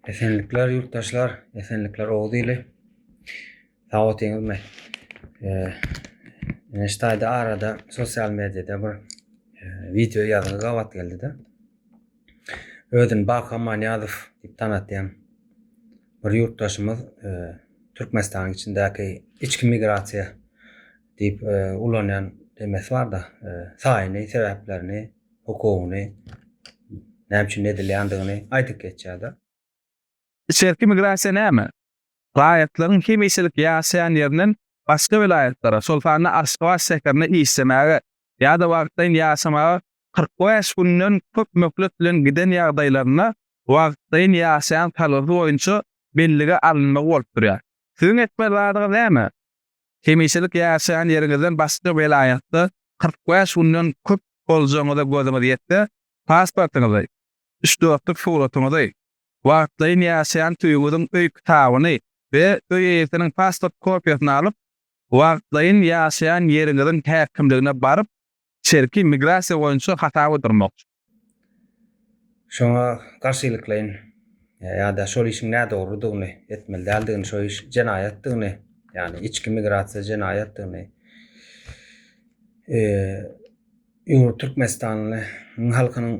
Esenlikler ýurtdaşlar, esenlikler Oguz ili. Sag otyňyzmy? Ine şu taýda arada sosial mediada bir wideo ýazgy gabat geldi-de. Özüni Baky Amanýazow diýip tanatýan bir ýurtdaşymyz Türkmenistanyň içindäki içki migrasiýa diýip ulanýan demesi bar-da, saýyny, sebäplerini, hukugyny, näme üçin edilýändigini aýdyp geçýär-de. Içerki migrasiýa näme? Raýatlaryň hemişelik ýaşaýan ýerinden başga welaýatlara, şol sanda Aşgabat şäherine işlemäge ýa-da wagtlaýyn ýaşamaga 45 günden köp möhlet bilen giden ýagdaýlarynda wagtlaýyn ýaşaýan salgysy boýunça bellige alynmagy bolup durýar. Siziň etmeli zadyňyz näme? Hemişelik ýaşaýan ýeriňizden başga welaýatda 45 günden köp boljagyňyza gözüňiz ýetse, pasportyňyzy, üç-dörtlük suratyňyzy, wagtlaýyn ýaşaýan öýüňiziň öý kitabyny we öý eýesiniň pasport kopiýasyny alyp, wagtlaýyn ýaşaýan ýeriňiziň häkimligine baryp, içerki migrasiýa boýunça hasaba durmak. Şoňa garşylyklaýyn ýa-da şol işiň nädogrudygyny, etmeli däldigini, şo iş jenaýatdygyny, ýagny içki migrasiýa jenaýatdygyny, ýurt türkmenistanlynyň halkynyň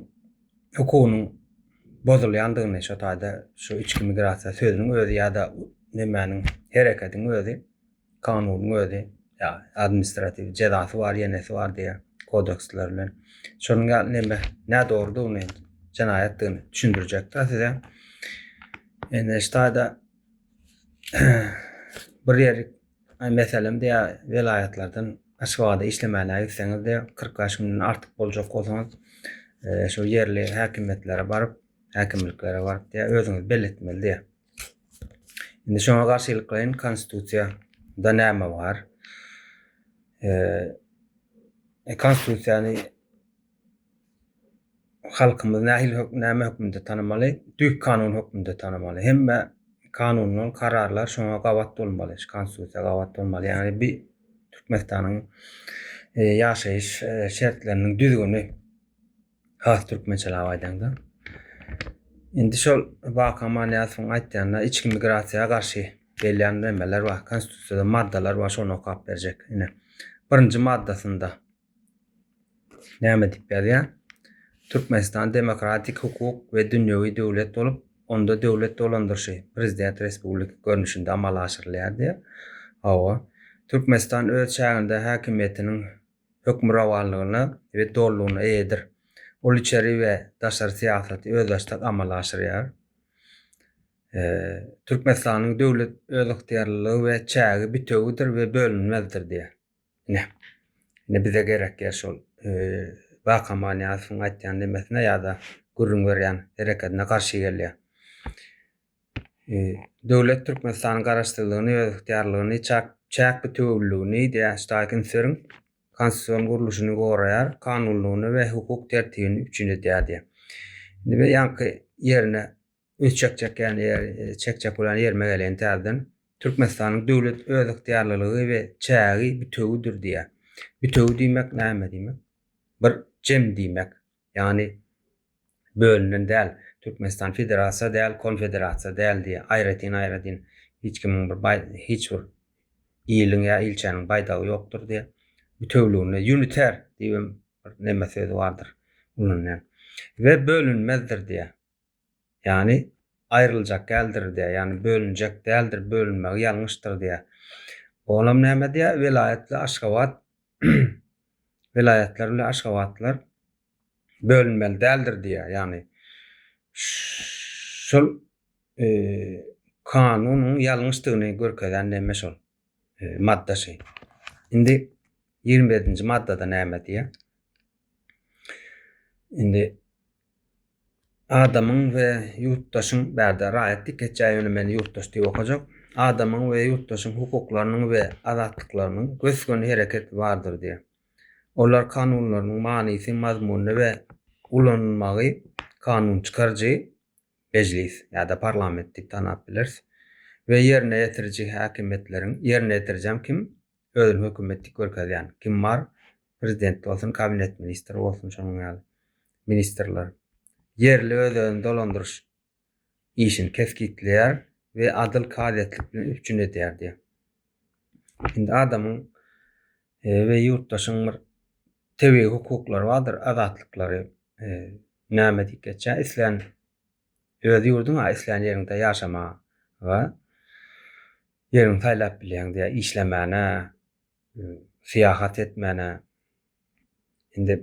hukugynyň bozulýandygyny şo taýda şu içki migrasiýa sözüniň özi ýa-da nemäniň hereketiň özi kanunyň özi ýa administratiw jezasy bar, ýenesi bar diýýär kodeksler bilen. Şonuň ýaly neme nädogrudygyny, jenaýatdygyny düşündirjekde size. Indi şu taýda bir ýeri meselem diýýär welaýatlardan Aşgabada işlemäne gitseňiz diýýär 45 günden artyk boljak bolsaňyz şu ýerli häkimiýetlere baryp, häkimliklere baryp diýýär özüňizi belletmeli diýýär. Indi şoňa garşylyklaýyn konstitusiýada näme bar? Eee konstitusiýany halkymyz nähili näme hökmünde tanamaly? Düýp kanun hökmünde tanamaly. Hemme kanunlar, kararlar şoňa gabat bolmaly, şu konstitusiýa gabat bolmaly. Ýagny bi Türkmenistanyň ýaşaýyş şertleriniň düzgüni. Has türkmençeläp aýdaňda. Indi şol Baky Amanýazowyň aýtýanyna içki migrasiýa garşy gelýän nemeler bar, konstitusiýada maddalar bar, şony okap berjek. Ine, birinji maddasynda näme diýip ýazýar? Türkmenistan demokratik hukuk we dünýewi döwlet bolup, onda döwlet dolandyryşy prezident respublika görnüşinde amala aşyrylýar diýýär. Hawa, Türkmenistan öz çäginde häkimiýetiniň hökmürowanlygyna we dolulygyna eýedir. Ol içeri we daşary syýasaty özbaşdak amala aşyrýar. Türkmenistanyň döwlet özygtyýarlylygy we çägi bitewidir we bölünmezdir diýýär. Ine, ine bize gerek ýer şol Baky Amanýazowyň aýtýan nemesine ýa-da gürrüň berýän herekedine garşy gelýär. Döwlet Türkmenistanyň Garaşsyzlygyny, özygtyýarlygyny, çäk bitewüligini, diýýär, üns beriň, konstitusion gurluşyny goraýar, kanunylygyny we hukuk tertibini üpjün edýär diýýär. Indi men ýaňky ýerine üns çekjek ýaly çekjek bolýan ýerime geleýin täzeden. Türkmenistanyň döwlet özygtyýarlylygy we çägi bitewüdir diýýär. Bitewi diýmek näme diýmek? Bir jem diýmek. Ýagny bölünen däl. Türkmenistan federasiýa däl, konfederasiýa däl diýýär. Aýratyn-aýratyn hiç kimiň bir baý hiç bir iliň ýa ilçäniň baýdagy ýokdur diýýär. Bütewliginde uniter diýibem bir neme sözi bardyr ulanylýan. We bölünmezdir diýýär. Ýagny aýryljak däldir diýýär. Ýagny bölünjek däldir, bölünmegi ýalňyşdyr diýýär. Olam näme diýýär? Welaýatly Aşgabat welaýatlar bilen Aşgabatlar bölünmeli däldir diýýär. Ýagny şol e, kanunyň ýalňyşdygyny görkezýän näme şol e, madda şeý. Indi 27-nji maddada näme diýýär? Indi adamyň we ýurtdaşyň bärde raýat diýip geçýär, ýöne men ýurtdaş diýip okajak. Adamyň we ýurtdaşyň hukuklarynyň we azatlyklarynyň gös-göni hereketi bardyr diýýär. Olar kanunlarynyň manysy, mazmunyny we ulanylmagy kanun çykaryjy mejlis ýa-da parlament diýip tanap bileris we ýerine ýetiriji häkimiýetleriň, ýerine ýetirijem kim? Özüni hökümet diýip görkezýän kim bar? Prezident bolsun, kabinet ministri bolsun şonuň ýaly ministrler. Ýerli öz-özüni dolandyryş. işini kesgitleýär we adyl kazyýetlik bilen üpjün edýär diýýär. Indi adamyň we ýurtdaşyň bir tebigy hukuklary bardyr, azatlyklary näme diýip geçýär, islän öz ýurduňa, islän ýeriňde ýaşamaga ýeriňi saýlap bilýäň diýýär, işlemäne, syýahat etmäne. Indi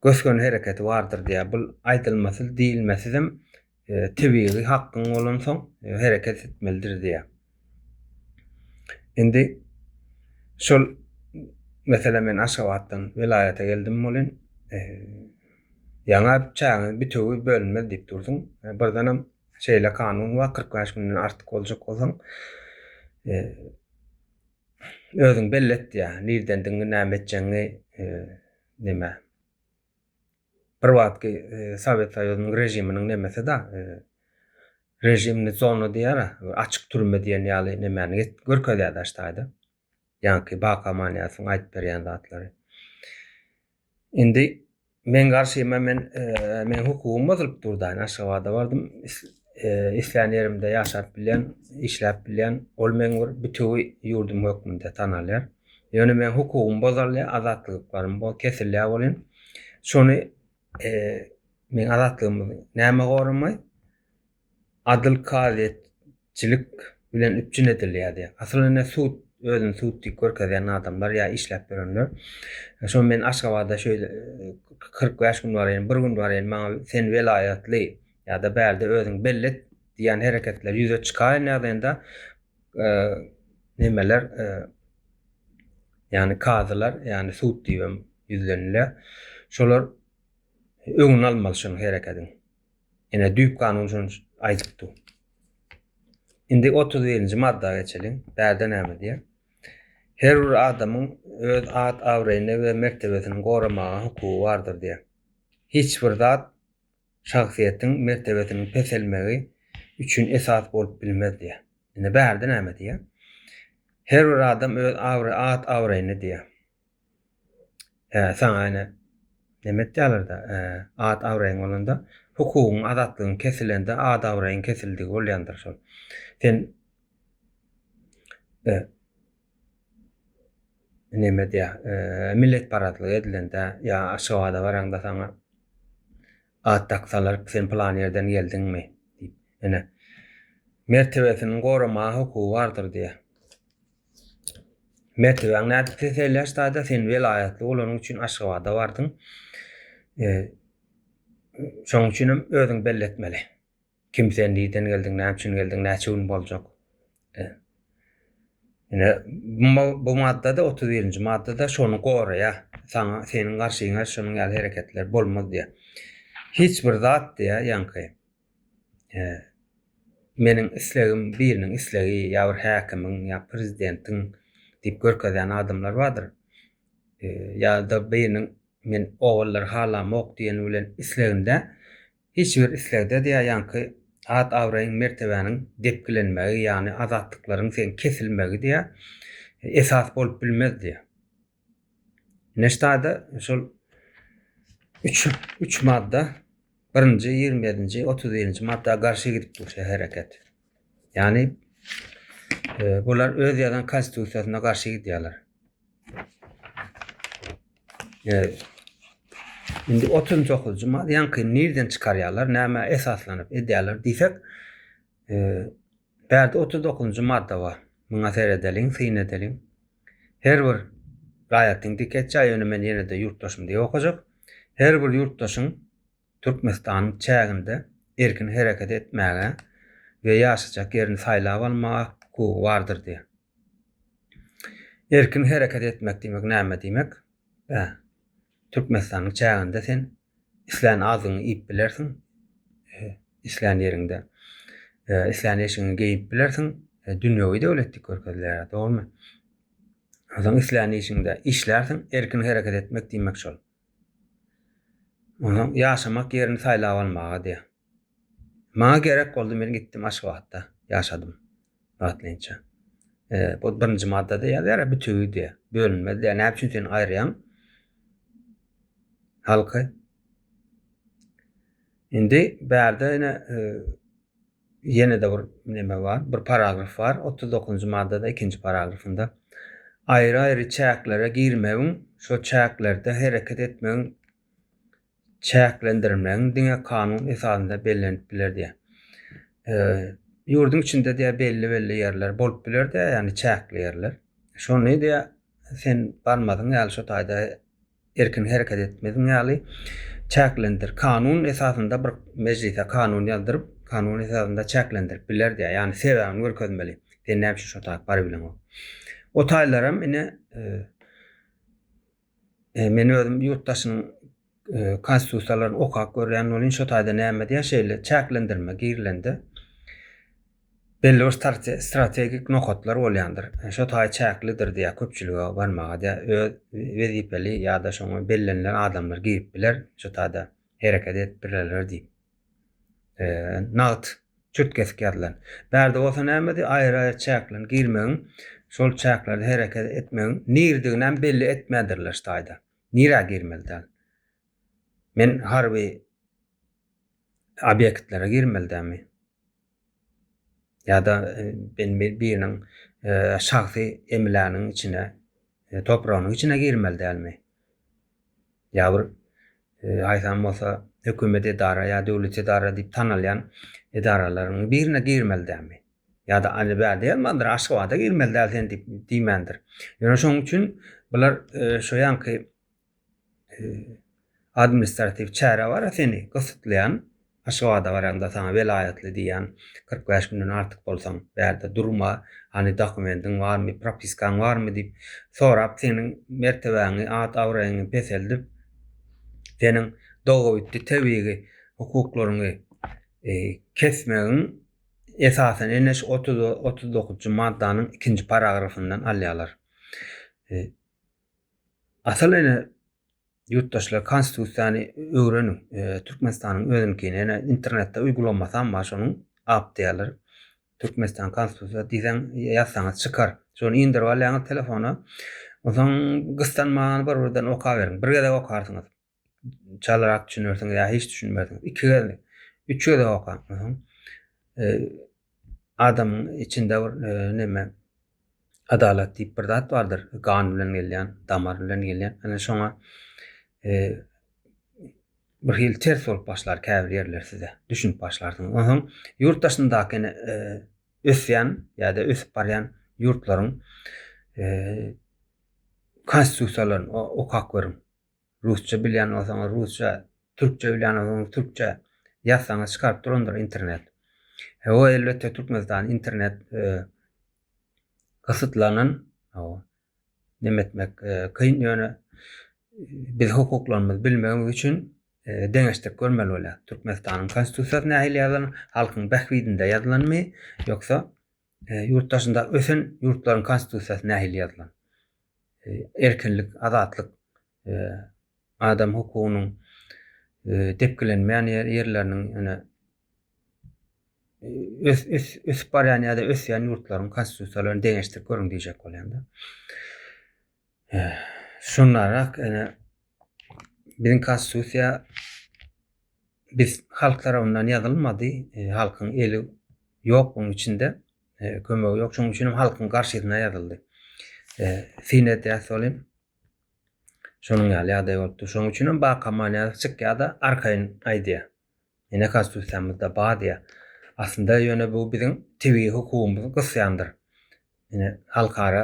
gös-göni hereketi bardyr diýýär. Bu aýdylmasyz, diýilmesizem tebigy hakkyň bolansoň hereket etmelidir diýýär. Indi şol meselem men Aşgabatdan welaýata geldim welin ýaňa çägiňiz bitewi bölünmez diýip durduň. Birdenem şeýle kanun bar 45 günden artyk boljak bolsaň özüň belli et diýýär. Nirdendigiňi, näme etjegiňi neme. Bir wagtky Sowet Soýuzynyň režiminiň nemesi da režimni zona diýýär, açyk türme diýen ýaly nemäni görkezýär daş taýda. Ýaňky Baka Amanýazowyň aýdyp berýän zatlary. Indi meň garşyma men meň hukugym bozulyp durdy. Aşgabada bardym. Islän ýerimde ýaşap bilýän, işläp bilýän. Ol meň bir bütewi ýurdum hökmünde tanalýar. Ýöne meň hukugym bozulýar, azatlyklarym kesilýär welin, şony meň azatlygymy näme goramaý? Adyl kazyýetçilik bilen üpjün edilýär diýýär. Aslynda sud özüni sud diýip görkezýän adamlar ýa işläp ýörenler. Şo men Aşgabada şeýle 45 gün baraýyn, bir gün baraýyn, maňa sen welaýatly ýa-da bärde özüň belli et diýen hereketler ýüze çykaýan ýagdaýynda nemeler ýagny kazylar, ýagny sud diýibem ýüzlenilýär. Şolar öňüni almaly şonuň herekediň. Ine düýp kanun şony aýdyp dur. Indi 31-nji madda geçeliň. Bärde näme diýýär? Her bir adamyň öz at-abraýyny we mertebesini goramaga hukugy bardyr diýýär. Hiç bir zat şahsyýetiň mertebesiniň peselmegi üçin esas bolup bilmez diýýär. Ine bärde näme diýýär? Her bir adam öz abraý at-abraýyny diýýär. Hä, saňa ine neme etýärler-de, at-abraýyň bolanda, hukugyň, azatlygyň kesilende at-abraýyň kesildigi bolýandyr şol. Sen neme diýýär, milletparazlyk edilende ýa Aşgabada baraňda saňa at daksalar, sen pylan ýerden geldiňmi diýip, ine, mertebesini goramaga hukugy bardyr diýýär. Mertebäň nädip peselýär ştada sen welaýatly bolanyň üçin Aşgabada bardyň. Şoň üçin hem özüň belli etmeli. Kim sen, nirden geldiň, näme üçin geldiň, näçe gün boljak. Ine bu maddada 31-nji maddada şony goraýar. Saňa seniň garşyňa şonuň ýaly hereketler bolmaz diýýär. Hiç bir zat diýýär ýaňky. Meniň islegim biriniň islegi ýa bir häkimiň ýa prezidentiň diýip görkezýän adamlar bardyr. Ýa-da biriniň men obalary halamok diýeni bilen isleginde hiç bir islegde diýýär ýaňky at-abraýyň mertebäniň depgilenmegi ýagny azatlyklaryň seň kesilmegi diýýär esas bolup bilmez diýýär. Neştada şol üç, üç madda birinji, 27-nji, 31-nji madda garşy gidip dur şu hereket. Ýagny e, bular öz ýazan konstitusiýasyna garşy gidýärler. E, indi 39-njy madda ýaňky nirden çykarýarlar, nämä esaslanyp edýärler diýsek, e, bärde 39-njy madda bar. Muňa seredeliň, syn edeliň. Her bir raýatyň dik etjä, ýöne men ýene-de ýurtdaşym diýip okajak. Her bir ýurtdaşyň Türkmenistanyň çäginde erkin hereket etmäge we ýaşajak ýerini saýlap almaga hukugy bardyr diýýär. Erkin hereket etmek diýmek näme diýmek? Bä, Türkmenistanyň çäginde sen islän azygyňy iýip bilersiň, islän ýeriňde islän eşigiňi geýip bilersiň. Dünýewi döwlet diýip görkezilýär, dogrumy? Onsoň islän işiňde işlärsiň, erkin hereket etmek diýmek şol. Onsoň ýaşamak ýerini saýlap almaga diýýär. Maňa gerek boldy, men gitdim Aşgabatda ýaşadym wagtlaýynça. Bu birinji maddada ýazýar, bütewi diýýär, bölünmez diýýär. Näme üçin sen aýyrýaň halky? Indi bärde ine ýene-de bir neme bar, bir paragraf bar. 39-njy maddada ikinji paragrafynda aýry-aýry çäklere girmegiň, şo çäklerde hereket etmegiň çäklendirmegiň diňe kanun esasynda bellenip biler diýýär. Ýurduň içinde diýýär belli-belli ýerler bolup biler diýýär, ýagny çäkli ýerler. Şony diýýär sen barmadyň ýaly şo taýda erkin hereket etmeziň ýaly çäklendir. Kanun esasynda bir mejlise kanun ýazdyryp, kanun esasynda çäklendirip biler diýýär. Ýagny sebäbini görkezmeli. Sen näme üçin şo taýyp barybileňok. O taýlaram ine e, men özüm ýurt daşynyň e, konstitusiýalaryny okap görýän bolýan şo taýda näme diýýär şeýle çäklendirme girilende Belli bir strategik nokatlar bolýandyr. Şo taý çäklidir diýýär köpçülige barmaga diýýär. Öz wezipeli ýa-da şoňa bellenilen adamlar girip biler, şo taýda hereket edip bilerler diýip. Nagt çürt-kesik ýazylan. Bärde bolsa näme diýýär, aýry-aýry çäklerini girmegiň, şol çäklerde hereket etmegiň nirdiginem belli etmändirler şu taýda. Nirä girmeli däl. Men harby obýektlere girmeli dälmi? Ýa-da ben biriniň şahsy emläginiň içine, topragynyň içine girmeli dälmi? Ýa bir haýsam bolsa hökümet edara ýa döwlet edara diýip tanalýan edaralaryň birine girmeli dälmi? Ýa-da ana bärde ýazmandyr, Aşgabada girmeli däl sen diýip diýmändir. Ýöne şonuň üçin bular şo ýanky Administratiw çäre bar seni gysytlaýan, Aşgabada baraňda saňa welaýatly diýýän, 45 günden artyk bolsaň bärde durma, hany dokumentiň barmy, propiskaň barmy diýip sorap seniň mertebäňi, at-abraýyňy peseldip, seniň dogabitdi tebigy hukuklaryňy kesmegiň esasyny ine şu 39-njy maddanyň ikinji paragrafyndan alýarlar. Asyl ene ýurtdaşlar konstitusiýany öwreniň. Türkmenistanyň özünikini ene internetde uýgulamasam bar şonuň ap diýýärler. Türkmenistan konstitusiýa diýseň ýazsaňyz çykar. Şony indirip alýaňyz telefona. Onsoň gyssanman bir birden okaberiň. Bir gezek okarsyňyz. Çalarak düşünersiňiz ýa hiç düşünmersiňiz. Iki gezek, üç gezek okaň. Onsoň adamyň içinde bir neme adalat diýip bir zat bardyr. Gan bilen gelýän, damar bilen gelýän. Ana şoňa bir hili ters bolup başlar käbir ýerler size. Düşünip başlarsyňyz. Onsoň ýurt daşyndaky ösýän ýa-da ösüp barýan ýurtlaryň konstitusiýalaryny okap görüň. Rusça bilýän bolsaňyz rusça, türkçe bilýän bolsaňyz türkçe ýazsaňyz çykaryp durandyr internet. Hawa elbetde Türkmenistan internet e, gysytlanan, hawa neme etmek e, kyn ýöne biz hukuklarymyzy bilmegimiz üçin e, deňeşdirip görmeli bolýar. Türkmenistanyň konstitusiýasy nähili ýazylan, halkyň bähbidinde ýazylanmy, ýoksa e, ýurt daşynda ösen ýurtlaryň konstitusiýasy nähili ýazylan? Erkinlik, azatlyk, adam hukugynyň depgilenmeýän ýerleriniň ýöne ösüp barýan ýa-da ösýän ýurtlaryň konstitusiýalaryny deňeşdirip görüň diýjek bolýan-da. Şondarak ene biziň konstitusiýa biz halk tarapyndan ýazylmady, halkyň eli ýok buň içinde. Kömegi ýok. Şonuň üçin hem halkyň garşysyna ýazyldy. Syn edýäs welin şonuň ýaly ýagdaý bolupdyr. Şonuň üçin hem Baka Manyýazow çykýar-da arkaýyn aýdýar. Ine konstitusiýamyzda bar diýýär. Aslynda ýöne bu biziň tebigy hukugymyzy gysýandyr. Ine halkara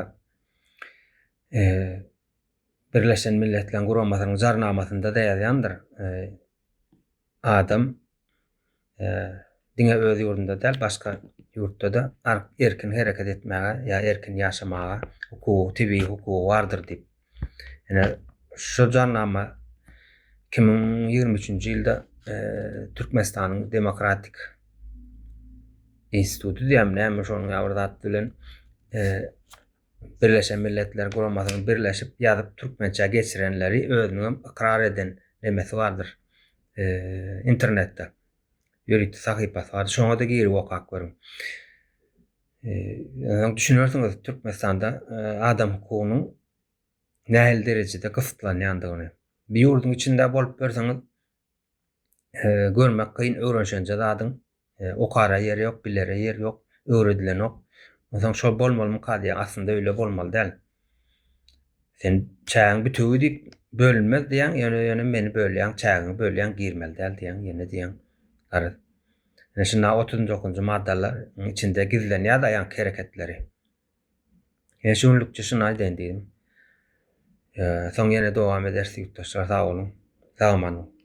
Birleşen Milletleriň Guramasynyň jarnamasynda-da ýazýandyr. Adam diňe öz ýurdunda däl, başga ýurtda-da erkin hereket etmäge ýa erkin ýaşamaga hukugy, tebigy hukugy bardyr diýip. Ine, şu jarnama 2023-nji ýylda Türkmenistanyň Demokratik instituty diýýärmi näme şonuň ýaly bir zat bilen Birleşen Milletler Guramasynyň birleşip ýazyp türkmençä geçirenleri özüniňem ykrar eden nemesi bardyr. Internetde ýörite sahypasy bardyr. Şoňa-da girip okap görüň. Onsoň düşünersiňiz Türkmenistanda adam hukugynyň nähili derejede gysytlanýandygyny. Bir ýurduň içinde bolup görseňiz. Görmek kyn öwrenşenje zadyň. Okara ýer ýok, bilere ýer ýok, öwredilenok. Onsoň şol bolmalymyka diýýän, aslynda öýle bolmaly däl. Sen çägiň bütewi diýip bölünmez diýýäň, ýöne ýöne meni bölýäň, çägiňi bölýäň, girmeli däl diýýäň, ýene diýýäň. Garaz. Ine şunda 39-njy maddalaryň içinde gizlenýär-de ýaňky hereketleri. Ine şu günlükçe şuny aýdaýyn diýdim. Soň ýene dowam ederis ýurtdaşlar sag boluň. Sag aman boluň.